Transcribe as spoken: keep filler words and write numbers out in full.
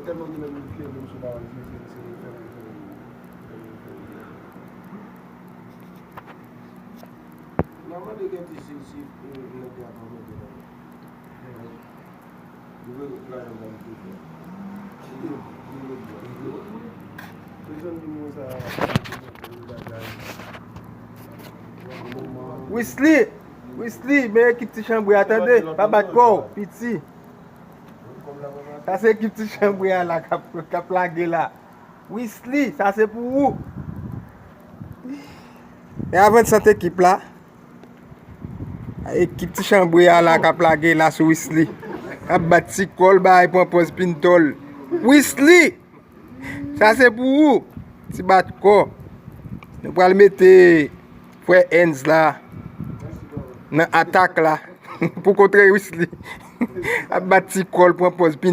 Tèlman gen nèg ki fè menm sou pa wè, se, se, se, se, se, se, se, se. N a mande Kèti si, si, eh, nèg la pa mete nan. Li vle lajan ban li tout. Li vle, li vle, li vle. Mezanmi, moun sa, Wisly! Wisly! Men ekip ti chanbri a, tande! Pa bat kò w, piti! Sa se ekip ti chanbri a la k ap, k ap lage la. Wisly, sa se pou ou. E avan sant ekip la. Ekip ti chanbri a la k ap lage la sou Wisly. K ap bat ti kò l, bay pran pòz pintòl. Wisly! Sa se pou ou. Ti bat kò. Nou pral mete frè Enz la nan atak la pou kontre Wisly. Ap bat ti kò l, pran pòz